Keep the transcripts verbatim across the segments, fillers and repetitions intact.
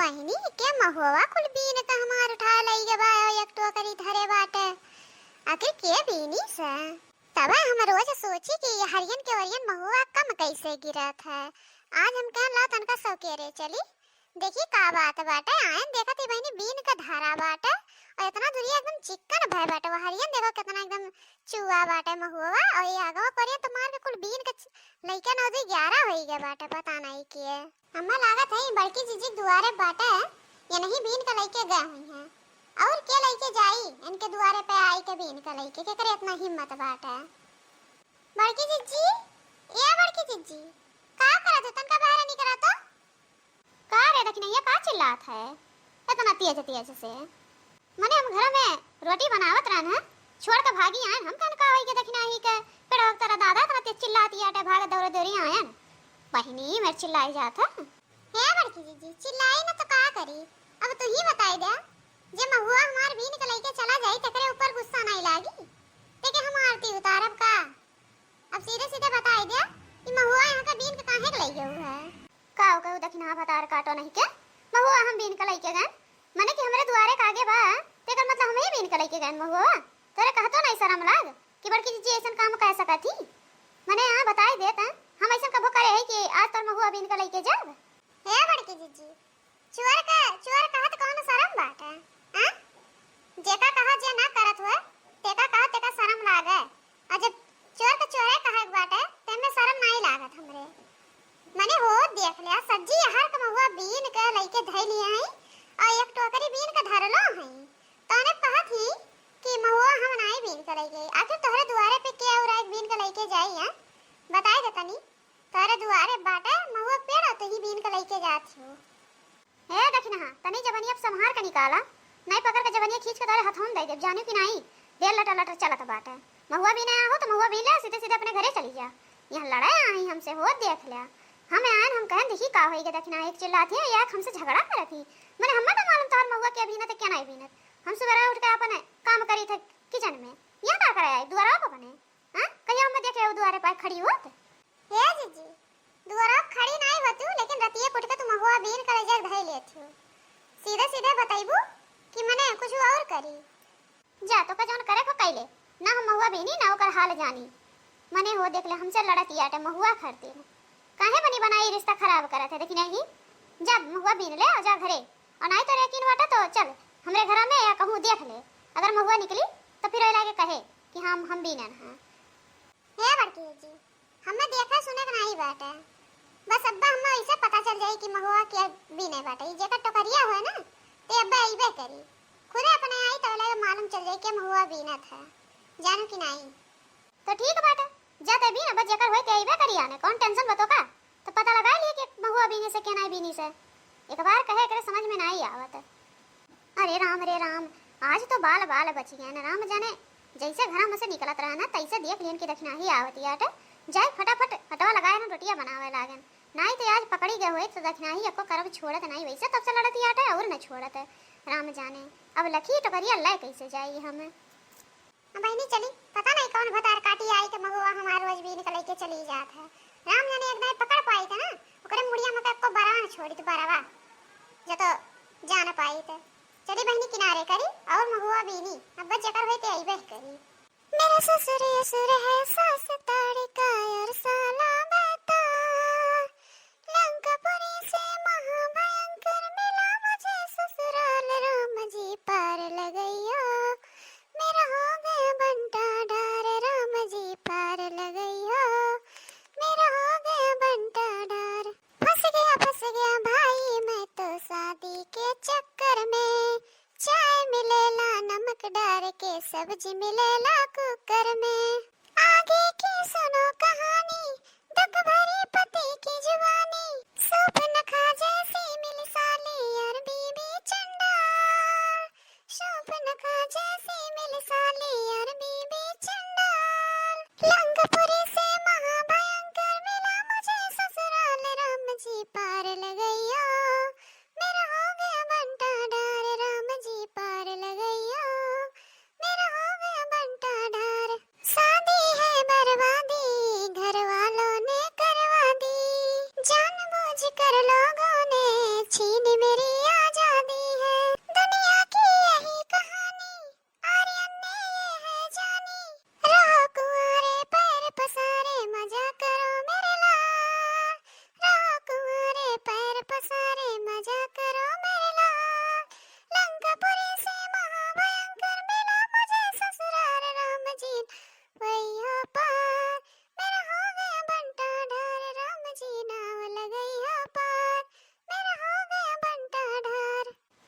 बहिनी, के महुआ कुल बीन के हमार उठाए लइगे बा, एक टोकरी धरे बाटे। आखिर के बीनी से? तबे हम रोज सोची कि ये हरियन के ओरियन महुआ कम कैसे गिरत है। आज हम कहन ला तनका सौकेरे चली, देखी का बात बाटे। आयन देखत ही बहिनी बीन के धरा बाटे, और इतना दुरिया एकदम चिक्कन भय बाटे। वो हरियन देखो कितना एकदम चुआ बाटे महुआ, और ये आगवा कोरिया तो मार के कुल बीन के च-, लइके नौ दुई ग्यारह होई गए बाटे, पता नहीं किए। हमें लागत है, ई बड़की जीजी दुआरे बाटे, ये नहीं बीन के लइके गए हुई हैं। और के लइके जाई इनके दुआरे पे आई के बीन के लइके, केकरे इतना हिम्मत बाटे? बड़की जीजी, ए बड़की जीजी, का करत हो? तनका बाहर निकला तो। का रे दखिनैया, का चिल्लात है इतना तेज तेज से? मने हम घर में रोटी बनावत रहन है, छोड़ के भागी आयन। हम कहन का होई के दखिनाही के पेड़वा के तरे दादा इतना तेज चिल्लाती आटे, भाग दौड़े दौड़ी आयन। बहिनी मेर चिल्लाई जात है। हे बड़की जीजी, चिल्लाई न तो का करी? अब तू ही बताई दे, जे महुआ हमार बीन के लइके चला जाई, तेकरे ऊपर गुस्सा नहीं लागी? तेके हम आरती उतारब का? अब सीधे सीधे बताई दे कि महुआ यहाँ का बीन के काहे के लइके हुआ है? का हो कहू दखिनहा भतार काटो नहीं के? महुआ हम बीन के लइके गए, मने कि हमरे दुआरे के आगे बा, तेकर मतलब हम ही बीन के लइके गए महुआ? तोरे कहतो नहीं शरम लाग कि बड़की जीजी ऐसन काम कह सकत ही? मने हाँ बताई देत हैं, हम ऐसन कबो करे है कि आज तोर महुआ बीन के लइके जाब? हे बड़की जीजी, चोर का, चोर कहत कौन शरम बाटे? हाँ? जेका कहा जे ना करत हुए, तेका कहा तेका शरम लागे। और जब चोर के चोरे कहे के बाटे, तेमे शरम नाई लागत हमरे। मने हो देख लिया, सज्जी हर के महुआ बीन के लइके धई लिए हैं और एक टोकरी बीन के धरलो हैं। तो उन्हें कहत ही कि महुआ हम नाई बीन के लइके, आखिर तोहरे दुआरे पे के और एक बीन के लइके जाई है? बताई दे तनी। तोरे दुआरे बाटे महुआ के पेड़, तू ही बीन के लइके जात हो। ए दखिनहा, तनी जबनिया अब संभार के निकाला, नहीं पकड़ के जबनिया खींच के तोरे हथौन दे देब, जानू कि नहीं? ढेर लटर लटर चलत बाटे। महुआ बीने आहो तो महुआ बीन ले, सीधे सीधे अपने घरे चली जा। यहाँ लड़े आई हमसे, हो देख लिया। हम आयन, हम कहन देखी का होई के दखिनहा, एक चिल्लात ही, एक हमसे झगड़ा करत ही। मने हमें तो मालूम तोहर महुआ के बीनत के नहीं बीनत। हम सुबह उठ के अपन काम करी थे किचन में, यहाँ का करे आई दुआरा पर बने? हाँ? कहिया हम देखे हो दुआरे पर खड़ी होत? हे जीजी, दुआरा खड़ी नाई होतू, लेकिन रतिये कुट के तू महुआ बीन के लइके धई लेत हो। सीधे सीधे बतैबू कि मने कुछ और करी? जा, तो का जौन करे को कैले, ना हम महुआ बीनी, ना ओकर हाल जानी। मने हो देख ले, हमसे लड़त आटे महुआ खरते। काहे बनी बनाई रिश्ता खराब करत है, देखी नहीं? जा महुआ बीन ले और जा घरे, और नाई तो यकीन बाटे तो चल हमरे घरा में या कहूँ देख ले, अगर महुआ निकली तो फिर ओए लागे कहे कि हम, हम बीनन हैं। हे बड़की जी, हमें देखे सुने के नाई बाटे, बस अब्बा हमें ऐसे पता चल जाई कि महुआ के बीने बाटे। ई जेकर टोकरिया होए ना, ते अब्बा अइबे करी, खुदे अपने आई तो लगे मालूम चल जाई कि महुआ बीनत है, जानू कि नाई? तो ठीक बाटे, जा ते बीन, अब्बा जेकर होए ते अइबे करी आने, कौन tension बतो का? तो पता लगा लिए कि महुआ बीनी से के नाई बीनी से। एक बार कहे एकरे समझ में नाई आवत। अरे राम रे राम, आज तो बाल बाल बच गए न राम जाने। जैसे घरा में से निकलत रहे ना, तैसे देख लियन कि दखिनाही आवत आटे। जाए फटाफट हटवा लगाए न रोटिया बनावे लागन, नाई तो आज पकड़ी गए होए तो दखिनाही एको करब छोड़त नाई, वैसे तब से लड़त आटे और न छोड़त। राम जाने अब लखी टोकरिया ले कैसे जाई हम। बहिनी चली, पता नहीं कौन भतार काटी आई के महुआ हमार रोज बीन के लइके चली जात है। राम जाने एक दाई पकड़ पाई थे ना, ओकरे मुड़िया में का एको बरवा न छोड़ी तो बरवा, जो तो जान पाई थे। चली बहिनी किनारे करी और महुआ बीनी, अब जेकर होई ते अइबे करी। मेरा ससुर असुर है, सास ताड़िका और साला बेताल। लंकापुरी से महाभयंकर मिला मुझे ससुराल, राम जी पार लगइयो, मेरा हो गया बंटा डार, राम जी पार लगइयो, मेरा हो गया बंटा डार। फंस गया, फंस गया भाई मैं तो शादी के चक्कर में, चाय मिलेला नमक डार के, सब्जी मिलेला कुकर में। आगे की सुनो कहानी, दुख भरी पति की जुबानी। सूप न खा जैसी मिली साली और बीबी चंडाल। सूप न खा जैसी मिली साली और बीबी चंडाल। लंकापुरी से महाभयंकर मिला मुझे ससुराल, राम जी पार लगइयो, मेरा हो गया बंटा डार, राम जी पार लगइयो, मेरा हो गया बंटा डार। शादी है बर्बादी,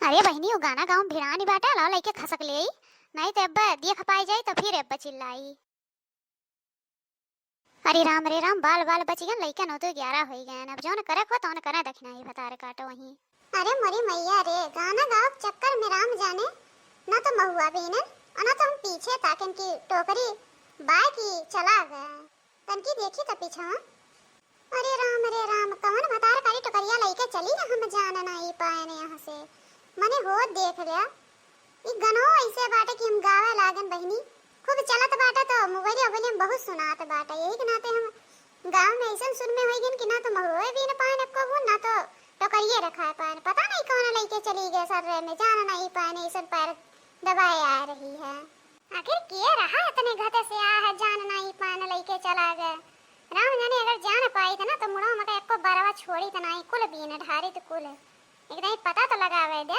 अरे बहिनी, उ गाना गाँव भिड़ानी बाटे, लाओ लइके खसक लेई, नाहीं त अब्बे देख पाई जाई त फिर अब्बे चिल्लाई। अरे राम रे राम, बाल बाल बचिगन, लइकन हो तो ग्यारह होई गयन, अब जौन करे को तौन करे, दखिनाही भतार काटो वहीं। अरे मोरी मैया रे, गाना गावक चक्कर में राम जाने, ना तो महुआ बीनन, और ना तो हम पीछे ताकन की टोकरी बाय की चला गए। तनकी देखी त पीछा। अरे राम रे राम, कवन भतार कारी टोकरिया लइके चली ना, हम जान नाई पाएन यहाँ से। मने हो देख लिया, ई गनो ऐसे बाटे कि हम गावे लागन बहिनी। खूब चलत बाटे तो मोबाइल ओबाइल में बहुत सुनात बाटे, यही के नाते हम गाँव में ऐसन सुर में होई गन कि ना तो महुए बीन पाएन एको गो, ना तो टोकरिए रखाए पाएन। पता नहीं कौन लइके चली गए सर्रे में, जान नहीं पाएन, ऐसन पैर दबाए आ रही है। आखिर किए रहा इतने घटे से आ है, जान नाई पान लइके चला गए। राम जाने अगर जान पाई त ना तो मुड़ो मका एको बरवा छोड़ी त नाई, कुल बीन ढारी त कुल। एक दाई पता तो लगावे दे।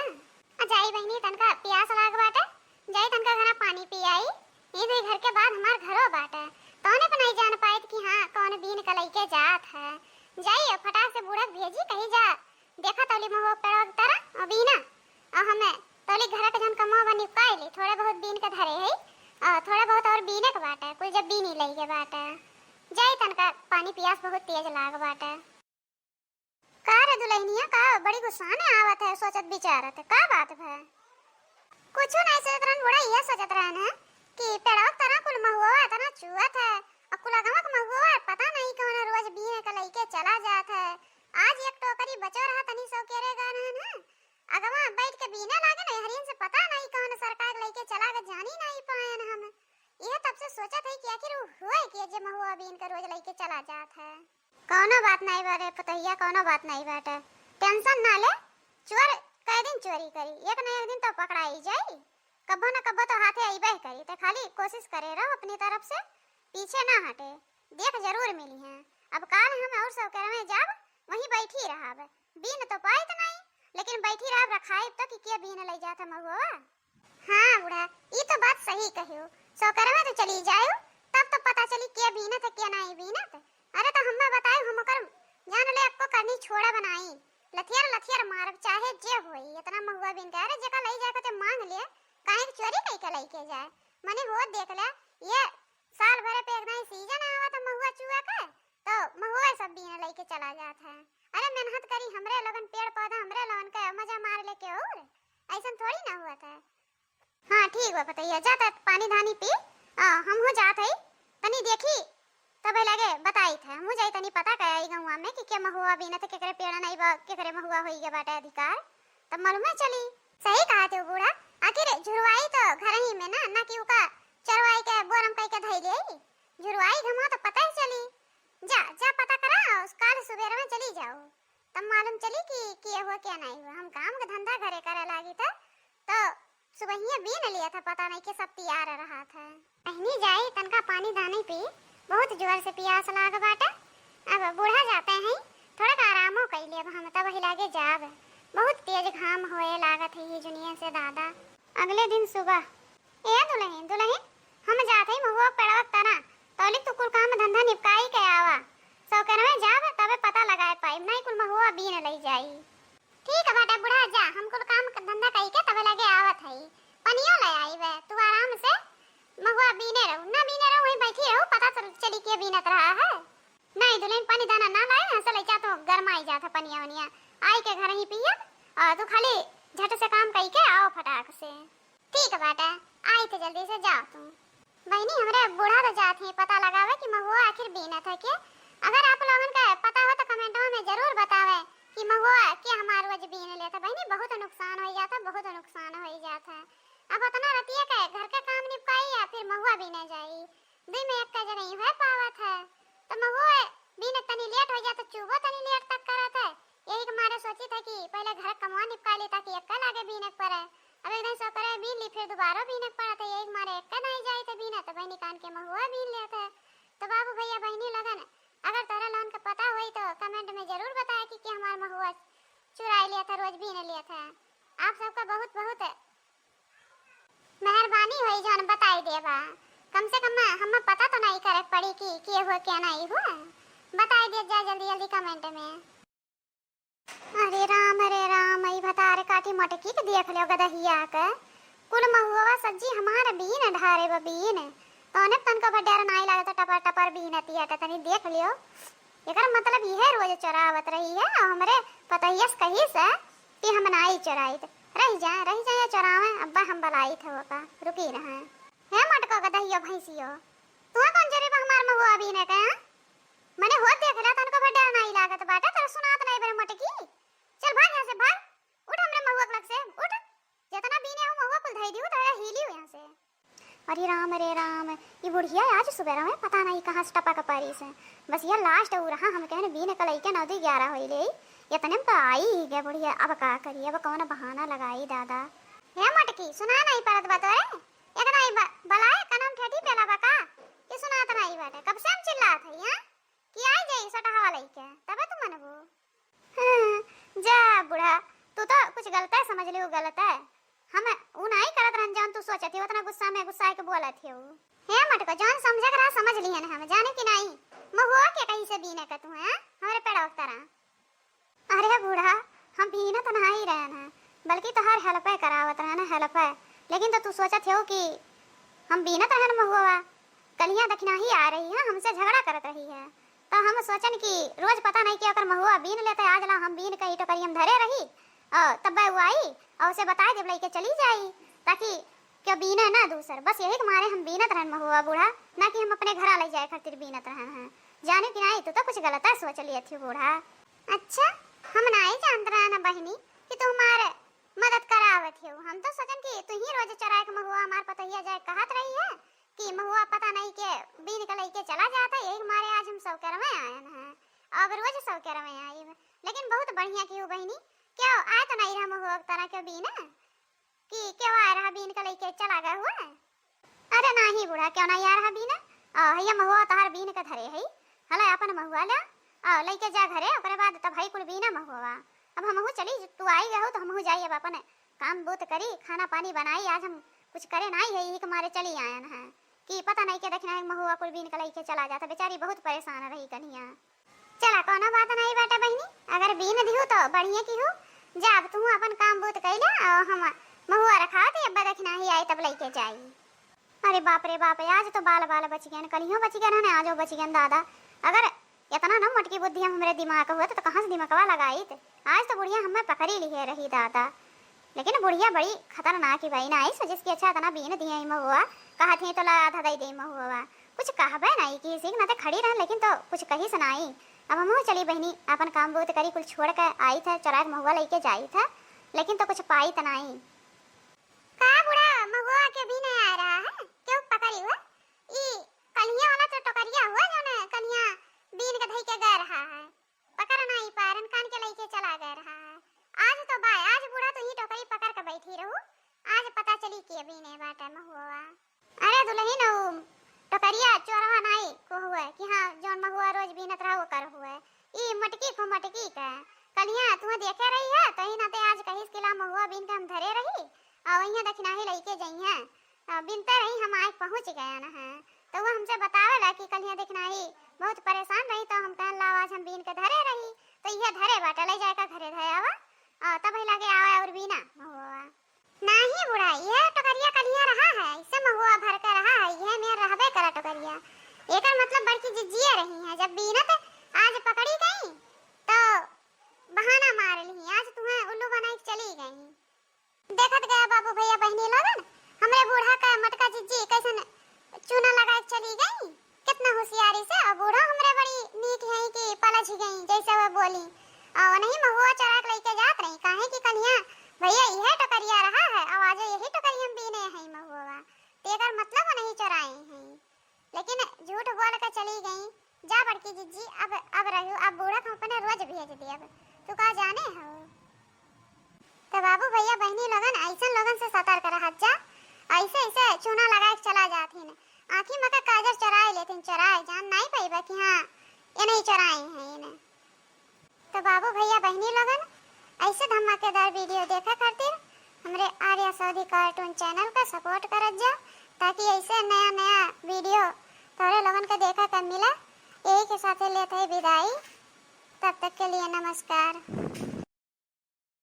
आ जाई बहिनी, तनका प्यास लाग बाटे, जाई तनका घरा पानी पी आई। ई दुई घर के बाद हमार घरो बाटे, तौने पे नहीं जान पाइत कि हाँ कौन बीन का लइके जात है। जाई फटाक से बूढ़ा के भेजी, कही जा देखा तौली महुआ पेड़वा के तरा, अ, बीना, अ, हमें तौली घर के जौन कमवा बा निपकाई ली, थोड़े बहुत बीन के धरे है, अ, थोड़े बहुत और बीने के बाटे, कुल जब बीनी लई के बाटे। जाई तनका पानी पियास बहुत तेज लाग बाटे। का रे दुलहिनिया, का बड़ी गुस्सा में आवत है, सोचत विचारत है, का बात भा? कुछ नहीं सोचत रहन बूढ़ा, ये सोचत रहन है कि पेड़वा के तरा कुल महुआ इतना चुअत है, अ कुल अगवा के महुआ पता नहीं कौन रोज बीने के लइके चला जात है। आज एक टोकरी बचो रहा, तनी सौ केरे गए रहन है। अगवा बैठ के बीने लागे न, हरियन से पता नहीं कौन सरकार लइके चला गए, जानी नहीं पाएन हम। यह तब से सोचत है कि आखिर उ हुए के जे महुआ बीन के रोज लइके चला जात है। कौनो बात नहीं बाटे पतोहिया, कौनो बात नहीं बाटे, tension ना ले। चोर कई दिन चोरी करी, एक न एक दिन तो पकड़ाई जाई। कब्बो न कब्बो तो हाथे अइबे करी, ते खाली कोशिश करे रहो अपनी तरफ से, पीछे ना हटे, देख जरूर मिली हैं। अब काल हम और सौकरवे जाब, वहीं बैठी रहब, बीन तो पाइत नहीं, लेकिन बैठी रहब, रखाइब तो कि के बीन लई जात है महुआ। हाँ बूढ़ा, ई तो बात सही कहियो, सौकरवे तो चली जायो, तब तो पता चली के बीनत है के नहीं बीनत। अरे तो हम्मा बताई, हम ओकर जान ले अक्को करनी छोड़ा बनाई, लथियर लथियर मारब चाहे जे होई, इतना महुआ बीन के। अरे जेका लई जाए के ते मांग ले, काहे के चोरी कई के लई के जाए। मने हो देख ले, ये साल भरे पे एक दाई सीजन आवा तो महुआ चुआ के, तो महुआ सब बीन लई के चला जात है। अरे मेहनत करी हमरे लोगन, पेड़ पौधा हमरे लोगन के मजा मार लेके और ऐसन थोड़ी ना हुआ था। हाँ ठीक बा पतोहिया, जा त पानी धानी पी, आ, हमहू जात हई, तनी देखी, तबे लगे बताई थे, हमहू जाई तनी पता करे आई गौवा में कि के महुआ बीनत है, केकरे पेड़ नहीं बा, केकरे महुआ होई गए बाटे अधिकार, तब मालूमे चली। सही कहा थे बूढ़ा, आखिर झुरवाई तो घर ही में ना, ना कि उका चरवाई के बोरम कई के धई ले, झुरवाई घमा तो पता ही चली। जा, जा पता करा, उस काल सुबेर में चली जाओ, तब मालूम चली कि के हुआ के नहीं हुआ। हम काम के धंधा घरे करे लागी था, तो सुबहिया बीन लिया था, पता नहीं के सब तैयार रहा था। बहिनी जाई तनका पानी धानी पी, बहुत जोर से पियास लाग बाटे। अब बूढ़ा जाते हैं, थोड़ा का आरामो कई लेब हम, तब वही लागे जाब। बहुत तेज घाम होए लागत है ये जुनिया से दादा। अगले दिन सुबह, ए दुलहिन, दुलहिन, हम जात हई महुआ पेड़वा के तना, तौलिक तू कुल काम धंधा निपकाई के आवा। सौकरवे जाब तबे पता लगाए पाई, नहीं कुल महुआ बीन लई जाई। ठीक है बाटे बूढ़ा, जा हम कुल काम क-, धंधा कई के तबे लगे आवत हई, पनियो ले आई बे, तू आराम से महुआ बीने रहू, ना बीने रहू, वहीं बैठी रहू, पता चल, चली के बीनत रहा है। नहीं दुलहिन, पानी दाना ना लाए, ऐसे लइका तो गरमाई जात है पनिया वनिया, आई के घर ही पियब, और तू खाली झट से काम कई के आओ फटाक से। ठीक बाटे, आई थे जल्दी से, जाओ तुम। बहिनी, हमरे बूढ़ा तो जात ही पता लगावे कि महुआ आखिर बीनत है के। अगर आप लोगन का पता हो तो कमेंटवा में जरूर बतावे कि महुआ के हमार रोज बीन लेत है। बहिनी, बहुत नुकसान हो जात है, बहुत नुकसान हो जात है। अब उतना रतिया के घर के काम निपटाई या फिर महुआ बीने जाई, दुई में एक का जगह ही हो पावत है। तो महुआ बीने तनी लेट हो जात है, चूबो तनी लेट तक करत है। यही के मारे सोची था कि पहले घर कमवा निपटा ली, ताकि एक्का लागे बीने के पड़े। अब एक दिन सौकरे बीन ली, फिर दोबारा बीने के पड़ा था। यही के मारे एक्का नहीं जाई थे बीने, तो बहिनी कान के महुआ बीन लेत है। तो बाबू भैया बहिनी लगन, अगर तोरा लोगन के पता होई तो कमेंट में जरूर बताए कि, कि हमार महुआ चुराई लिया था, रोज बीन लिया था। आप सबका बहुत बहुत मेहरबानी होई जौन बताई देबा। कम से कम हमें पता तो नहीं करे के पड़ी कि के हुआ, के नहीं हुआ। बताई दे जा जल्दी जल्दी कमेंट में। अरे राम, अरे राम, ई भतार का कि मोटकी के देख लियो गदहिया के, कुल महुआ सज्जी हमार बीन ढारे बा बीन। तौने तनको भर डर नाई लागत, टपर टपर बीनती हटे, तनी देख लियो। एकर मतलब इहे रोज चोरावत रही है और हमरे पतोहिया से कही से कि हम नाई चोराइत। रहि जाए, रहि जाए चोरावे, अब्बा हम बलाइत है ओका, रुकी रहे। हे मोटको गदहियो भैंसियो, तुहा कौन जरूरी बा हमार महुआ बीने के, हाँ? मने होत देख रहा तनको भर डर नाई लागत बाटे, तोरा सुनात नाई बरे मोटकी। चल भाग यहाँ से, भाग। उठ हमरे महुआ के लग से, उठ। जितना बीने हो महुआ कुल धई दियो, तो हिलियो यहाँ से। अरे राम, अरे राम, ई बुढ़िया आज सुबेरा में पता नहीं कहाँ से टपक परी से। बस ये last उ रहा, हम कहने बीने कलई के नौ दो ग्यारह होई ले। इतने में तो आई ही गए बुढ़िया, अब का करी, अब कौन बहाना लगाई दादा। हे मोटकी, सुना नहीं परत बा तोरे? एक नहीं ब-, बलाए कनम ठेठी पेला बा का? कि सुनात नहीं बाटे, कब से हम चिल्लात हई, हाँ? कि आई जाई सटहवा लइके, तबे तू मनबू। हाँ, जा बूढ़ा, तू तो कुछ गलत है समझ लियो, गलत है। हम उ नाई करत रहन जौन तू सोचत हियो, उतना गुस्सा में गुस्सा के बोलत हियो। हे मटको, जौन समझे के रहा समझ लिहन हम, जाने कि नाई। महुआ के कहीं से बीने का तू, हैं? हमरे पेड़वा के तरह। अरे बूढ़ा, हम बीनत नाई रहन है, बल्कि तोहार help करावत रहन, help। लेकिन तो तू सोचत हियो कि हम बीनत रहन महुआ, कलिया दखिनाही आ रही है, हमसे झगड़ा करत रही है। तो हम सोचन कि रोज पता नहीं कि ओकर महुआ बीन लेते, आज ला हम बीन के ई टोकरी में धरे रही, और तब उ आई और उसे बताए देब लइके चली जाई, ताकि क्यों बीने ना दूसर। बस यही के मारे हम बीनत रहन महुआ बूढ़ा, ना कि हम अपने घरा ले जाए खातिर बीनत रहन हैं। जाने कि नाई, तू तो कुछ गलत है सोच लिया थी बूढ़ा। अच्छा, हम नाई जानत रहन बहिनी कि तू हमारे मदद करावत हियो। हम तो सोचन कि तू ही रोज चराए के महुआ हमार पतोहिया जाए कहत रही है कि महुआ पता नहीं के बीन के लइके चला जाता, यही के मारे आज हम सौकेर में आयन हैं। अब रोज सौकेर में आइब, लेकिन बहुत बढ़िया किहू बहिनी, क्यों आए तो नहीं रहा महुआ के तरह के बीन कि क्यों आए रहा बीन के लइके चला गए हुआ। अरे नाही बूढ़ा, क्यों ना यार हा बीना? आ, हैया महुआ तोहार बीन के धरे है। हले अपन महुआ ले, आ, लइके जा घरे, ओकरे बाद तब है कुल बीना महुआ। अब हमहू चली, तू आई गए हो तो हमहू जाई अब अपन काम बूत करी, खाना पानी बनाई। आज हम कुछ करे नाही है, यही के मारे चली आयन है कि पता नहीं के दखिनाही महुआ कुल बीन के लइके चला जाता। बेचारी बहुत परेशान रही कन्हिया। चला, कौनो बात नहीं बाटे बहिनी, अगर बीन दिहू तो बढ़िया किहू। जा, अब तू अपन काम बूत कइले, और हम महुआ रखावत ही, अब्बा दखिनाही आई तब लइके जाई। अरे बाप रे बाप, आज तो बाल बाल बच गए, कलियों बच गए रहने, आजो बच गए दादा। अगर इतना न मोटकी बुद्धि हम हमरे दिमाग हुआ तो, तो कहाँ से दिमागवा लगाइत? आज तो बुढ़िया हमें पकड़ी लिए रही दादा। लेकिन बुढ़िया बड़ी खतरनाक ही भाई ना, इस वजह से अच्छा इतना बीन दिए ही महुआ, कहत ही तो ला आधा दे दे महुआ। कुछ कहबे नहीं कि सीख ना ते खड़ी रहन, लेकिन तो कुछ कही से नहीं। अब हमहू चली बहिनी, अपन काम बूत करी, कुल छोड़ के आई था, चराग महुआ लइके जाई था, लेकिन तो कुछ पाई त नहीं। का बूढ़ा, महुआ के बीने आ रहा है, क्यों पकड़ी हुआ? ई कलिया वाला तो टोकरिया हुआ, जौन कलिया बीन के धई के गए रहा है, पकड़ नहीं पारन, कान के लइके चला गए रहा है। आज तो बाय, आज बूढ़ा तू ही टोकरी पकड़ के बैठी रहू, आज पता चली के बीने बाटे महुआ। अरे दुल्हन, उ टोकरिया चोरवा नाई को हुए कि हाँ, जौन महुआ रोज बीनत रहा, वो कर हुए। ई मटकी को मटकी के कलिया तू देखे रही है, तो ही नाते आज कहिस कि ला महुआ बीन के हम धरे रही, और वहीं दखिनाही लइके जइहें। आ, बिनते रही हम आए पहुँच गए न हैं, तो वो हमसे बतावे ला कि कलिया दखिनाही बहुत परेशान रही, तो हम कहन लाओ आज हम बीन के धरे रही, तो यह धरे बाटे, ले जाए का घरे धरे आवा, आ, तब ही लगे आवे और बीना महुआ। नाही बूढ़ा, यह टोकरिया कलिया रहा है, इससे महुआ भर के रहा है, यह मेर रहबे करा टोकरिया। एकर मतलब बड़की जिज्जिए रही है, जब बीनत आज पकड़ी गई तो बहाना मार ली, आज तुम्हें उल्लू बनाई के चली गई। देखत गया बाबू भैया बहिनी लोगन, हमरे बूढ़ा का मटका जिज्जी कैसन चूना लगा के चली गई, कितना होशियारी से। और बूढ़ा हमरे बड़ी नीक है कि पलझ गई, जैसे वह बोली। और नहीं महुआ चोरा के लेके जात रही, काहे कि कलिया भैया यह टोकरिया रहा है, और आज यही टोकरिया हम बीने हैं महुआ, तो एकर मतलब नहीं चोराए हैं। लेकिन झूठ बोल के चली गई। जा बड़की जिज्जी, अब, अब रहू, अब बूढ़ा के हम अपने रोज भेज देब, तू का जाने हो। तो बाबू भैया बहिनी लोगन, ऐसन लोगन से सतर्क रहत जा। ऐसे, ऐसे चूना लगा के चला जात ही न, आँखी में का काजर चोराए लेथिन, चोराए जान नहीं पाइबा कि हाँ, ये नहीं चोराए हैं इन्हें। तो बाबू भैया बहिनी लोगन, ऐसे धमाकेदार video देखा खातिर हमरे आर्या सऊदी cartoon channel का support करत जा, ताकि ऐसे नया नया video तोरे लोगन के देखा के मिला। यही के साथे लेत है विदाई, तब तक के लिए नमस्कार।